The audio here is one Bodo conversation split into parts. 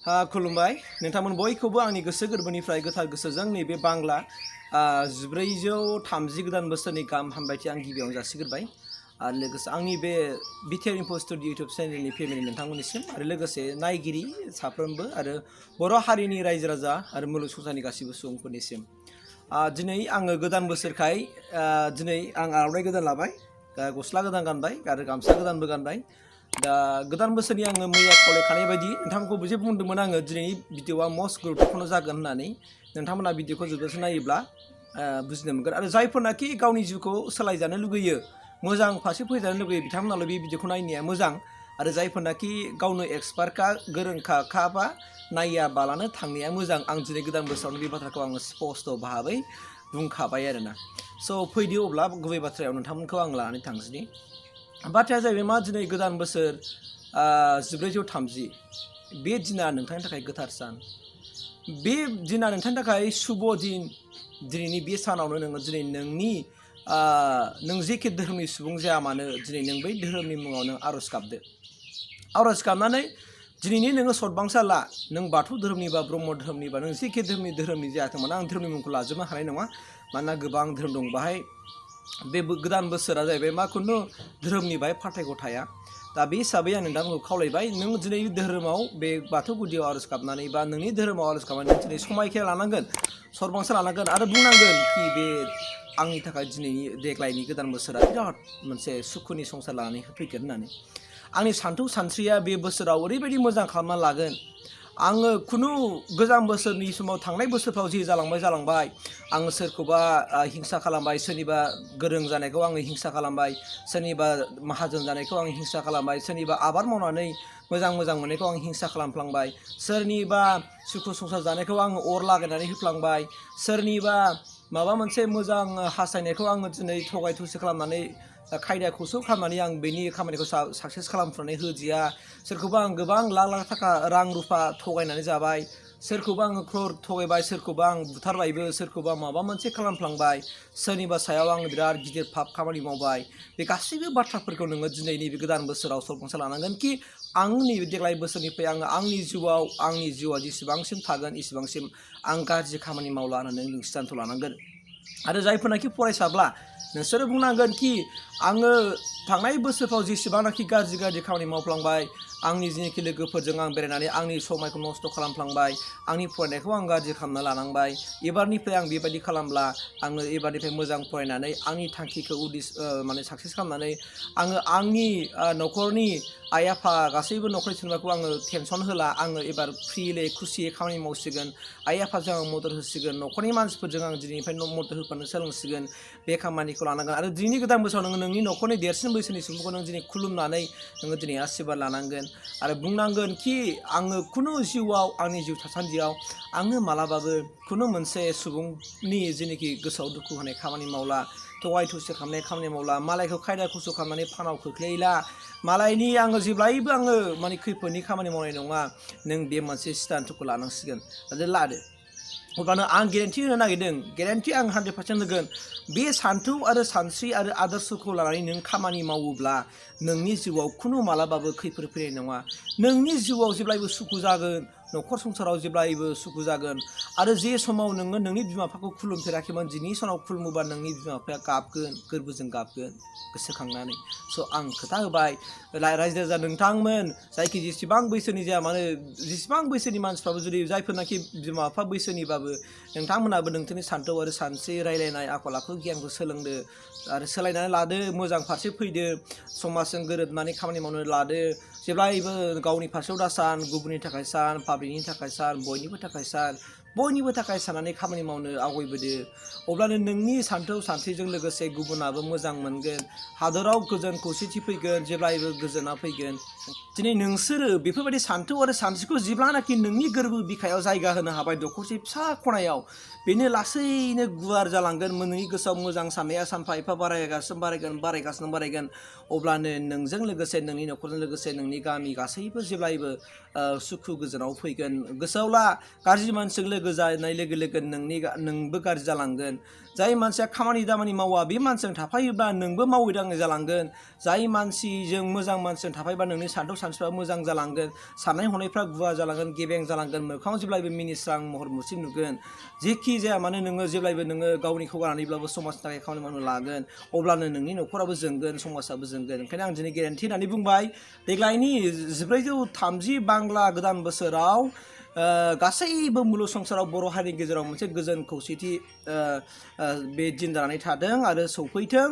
खुलुमबाय नोंथांमोन बयखौबो आंनि गोसो गोरबोनिफ्राय गोथार गोसोजों नैबे बांला 1430 गोदान बोसोरनि गाहाम हामलायथि आं गिबियावनो जासिग्रोबाय आरो लोगोसे आंनि बे बिटिआरइनफोस्टुडियो इउटिउब चेनेलनि फेमिलि नोंथांमोननिसिम आरो लोगोसे नायगिरि साफ्रोमबो आरो बर' हारिनि रायजो राजा आरो मुलुग संसारनि गासिबो सुबुंफोरनिसिम दिनै आङो गोदान बोसोरखाय दिनै आं आर'नाइ गोदान लाबाय गस्ला गोदान गानबाय आरो गामसा गोदानबो गानबाय दा गोदान बोसोरनि आङो मैया खावलायखानाय बायदि नोंथांमोनखौ जे बुंदोंमोन आङो दिनैनि भिडिअआ मस्ट गुरुत्वपूर्ण जागोन होननानै नोंथांमोना भिडिअखौ जोबजासे नायोब्ला बुजिनो मोनगोन आरो जायफोरनाखि गावनि जिउखौ सोलायजानो लुगैयो मोजां फारसे फैजानो लुगैयो बिथांमोनाल' बे भिडिअखौ नायनाया मोजां आरो जायफोरनाखि गावनो एक्सपार्टखा गोरोंखाबा नायाबालानो थांनाया मोजां आं दिनै गोदान बोसोरावनो बे बाथ्राखौ आङो स्पष्ट भाबै बुंखाबाय आरोना स' फैदो अब्ला गुबै बाथ्रायाव नोंथांमोनखौ आं लानानै थांसै बाथ्राया जाहैबाय मा दिनै गोदान बोसोर 1430 बे दिना नोंथांनि थाखाय गोथार सान बे दिना नोंथांनि थाखाय शुभ दिन दिनैनि बे सानावनो नोङो दिनै नोंनि नों जेखि धोरोमनि सुबुं जाया मानो दिनै नों बै धोरोमनि मुङाव नों आर'ज गाबदो आर'ज गाबनानै दिनैनि नोङो सतबांसा ला नों बाथौ धोरोमनि बा ब्रह्म धोरोमनि बा नों जेखि धोरोमनि जायाथों मानो आं धोरोमनि मुंखौ लाजोबनो हानाय नङा मानोना गोबां धोरोम दं बाहाय बे गोदान बोसोरा जाहैबाय मा खुनु धोरोमनि बाहाय फाथायखौ थाया दा बे हिसाबै आं नोंथांमोनखौ खावलायबाय नों दिनै धोरोमाव बे बाथौ गुदियाव आर'ज गाबनानै बा नोंनि धोरोमाव आर'ज गाबनानै नों दिनै समायखिरा लानांगोन सतबांसा लानांगोन आरो बुंनांगोन कि बे आंनि थाखाय दिनैनि देग्लायनि गोदान बोसोरा बिराद मोनसे सुखुनि संसार लानानै होफैगोन होननानै आंनि सान्थौ सानस्रिया बे बोसोराव ओरैबायदि मोजां खालामना लागोन आङो खुनु गोजाम बोसोरनि समाव थांनाय बोसोरफ्राव जि जालांबाय आङो सोरखौबा हिंसा खालामबाय सोरनिबा गोरों जानायखौ आङो हिंसा खालामबाय सोरनिबा माहाजोन जानायखौ आं हिंसा खालामबाय सोरनिबा आबाद मावनानै मोजां मोननायखौ आं हिंसा खालामफ्लांबाय सोरनिबा सुखु संसार जानायखौ आङो अर लागायनानै होफ्लांबाय सोरनिबा माबा मोनसे मोजां हास्थायनायखौ आङो दिनै थगाय थुसि खालामनानै खायदाखौसो खालामनानै आं बेनि खामानिखौ साक्सेस खालामफ्रानै होदिया सोरखौबा आं गोबां लाख थाखा रां रुफा थगायनानै जाबाय सोरखौबा आङो क्रर थगायबाय सोरखौबा आं बुथारबायबो सोरखौबा माबा मोनसे खालामफ्लांबाय सोरनिबा सायाव आं बिराद गिदिर पाप खामानि मावबाय बे गासैबो बाथ्राफोरखौ नोङो दिनै नैबे गोदान बोसोराव सतबांसा लानांगोन कि आं नैबे देग्लाय बोसोरनिफ्राय आङो आंनि जिउआ जेसेबांसिम थागोन इसेबांसिम आं गाज्रि खामानि मावला होननानै नों सिद्धान्त लानांगोन आरो जायफोरनाखि फरायसाब्ला नोंसोरो बुंनांगोन कि आङो थांनाय बोसोरफ्राव जेसेबांनाखि गाज्रि खामानि मावफ्लांबाय आंनि जिनिखि लोगोफोरजों आं बेरायनानै आंनि समायखौ नस्थ' खालामफ्लांबाय आंनि फरायनायखौ आं गाज्रि खालामना लानांबाय एबारनिफ्राय आं बेबायदि खालामब्ला आङो एबारनिफ्राय मोजां फरायनानै आंनि थांखिखौ माने साक्सेस खालामनानै आङो आंनि न'खरनि आइ आफा गासैबो न'खरनि सोद्रोमाखौ आङो टेनसन होला आङो एबार फ्रिलै खुसियै खामानि मावसिगोन आइ आफाजों आं मदद होसिगोन न'खरनि मानसिफोरजों आं दिनैनिफ्राय मदद होफानो सोलोंसिगोन बे खामानिखौ लानांगोन आरो दिनैनि गोदान बोसोराव नोङो नोंनि न'खरनि देरसिन बैसोनि सुबुंखौ नों दिनै खुलुमनानै नोङो दिनै आशीर्बाद लानांगोन आरो बुंनांगोन कि आङो खुनु जिउआव आंनि जिउ थासान्दियाव आङो मालाबाबो खुनु मोनसे सुबुंनि जेनोखि गोसोआव दुखु होनाय खामानि मावला थगाय थुसि खालामनाय खामानि मावला मालायखौ खायदा खुसु खालामनानै फानाव खोख्लैला मालायनि आङो जेब्लायबो आङो माने खैफोदनि खामानि मावनाय नङा नों बे मोनसे सिद्धान्तखौ लानांसिगोन आरो लादो अब्लानो आं गेरेन्टि होनो नागिरदों गेरेन्टि आं 100% होगोन बे सान्थौ आरो सानस्रि आरो आदर्शखौ लानानै नों खामानि मावोब्ला नोंनि जिउआव खुनु मालाबाबो खैफोद फैनाय नङा नोंनि जिउआव जेब्लायबो सुखु जागोन न'खर संसाराव जेब्लायबो सुखु जागोन आरो जे समाव नोङो नोंनि बिमा बिफाखौ खुलुमफेराखैमोन दिनै सानाव खुलुमोबा नोंनि बिमा बिफाया गाबगोन गोरबोजों गाबगोन गोसोखांनानै स' आं खोथा होबाय रायजो राजा नोंथांमोन जायखि जेसेबां बैसोनि जाया मानो जेसेबां बैसोनि मानसिफ्राबो जुदि जायफोरनाखि बिमा बिफा बैसोनिबाबो नोंथांमोनाबो नोंथांनि सान्थौ आरो सानस्रि रायलायनाय आखल आखु गियानखौ सोलोंदो आरो सोलायनानै लादो मोजां फारसे फैदो समाजजों गोरोबनानै खामानि मावनो लादो जेब्लायबो गावनि फारसेयाव दासान गुबुननि थाखाय सान पाब्लिकनि थाखाय सान बयनिबो थाखाय साननानै खामानि मावनो आवगायबोदो अब्लानो नोंनि सान्थौ सानस्रिजों लोगोसे गुबुनाबो मोजां मोनगोन हादराव गोजोन खौसेथि फैगोन जेब्लायबो गोजोना फैगोन दिनै नोंसोरो बेफोरबायदि सान्थौ आरो सानस्रिखौ जेब्लानाखि नोंनि गोरबो बिखायाव जायगा होनो हाबाय दखरसे फिसा खनायाव बेनो लासैनो गुवार जालांगोन नोंनि गोसोआव मोजां साननाया सानफा एफा बारायगासिनो अब्लानो नोंजों लोगोसे नोंनि न'खरजों लोगोसे नोंनि गामि गासैबो जेब्लायबो सुखु गोजोनाव फैगोन गोसोआव ला गाज्रि मानसिजों लोगो जानाय लोगो लोगो नोंबो गाज्रि जालांगोन जाय मानसिया खामानि दामानि मावा बे मानसिजों थाफायोब्ला नोंबो मावै दाङै जालांगोन जाय मानसिजों मोजां मानसिजों थाफायोबा नोंनि सानथौ सानस्रिफ्रा मोजां जालांगोन साननाय हनायफ्रा गुवार जालांगोन गेबें जालांगोन मोखाङाव जेब्लायबो मिनिस्रां महर मुस्रि नुगोन जेखि जाया मानो नोङो जेब्लायबो नोङो गावनिखौ गारनानैब्लाबो समाजनि थाखाय खामानि मावनो लागोन अब्लानो नोंनि न'खराबो जोंगोन समाजाबो जोंगोन ओंखायनो आं दिनै गेरेन्थि होननानै बुंबाय देग्लायनि 1430 बांला गोदान बोसोराव गासैबो मुलुग संसाराव बर' हारिनि गेजेराव मोनसे गोजोन खौसेथि बे दिन जानानै थादों आरो सौफैथों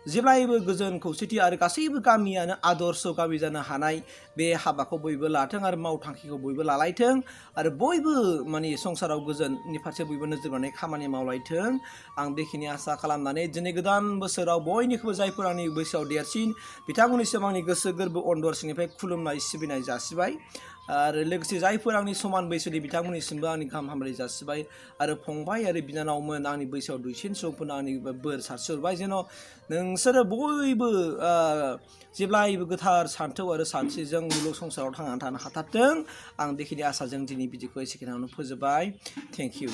जेब्लायबो गोजोन खौसेथि आरो गासैबो गामियानो आदर्श गामि जानो हानाय बे हाबाखौ बयबो लाथों आरो मावथांखिखौ बयबो लालायथों आरो बयबो माने संसाराव गोजोननि फारसे बयबो नोजोर होनानै खामानि मावलायथों आं बेखिनि आसा खालामनानै दिनै गोदान बोसोराव बयनिख्रुइबो जायफोर आंनि बैसोआव देरसिन बिथांमोननिसिम आंनि गोसो गोरबो अन्दर सिंनिफ्राय खुलुमनाय सिबिनाय जासिबाय आरो लोगोसे जायफोर आंनि समान बैसोनि बिथांमोननिसिमबो आंनि गाहाम हामलायनाय जासिबाय आरो फंबाय आरो बिनानावमोन आंनि बैसोआव दुइसिन सुबुंफोरनो आंनि बोर सारस्रिहरबाय जेन' नोंसोरो बयबो जेब्लायबो गोथार सान्थौ आरो सानस्रिजों मुलुग संसाराव थांनानै थानो हाथारथों आं बेखिनि आसाजों दिनै बिदिखौ एसेखिनियावनो फोजोबबाय थेंक इउ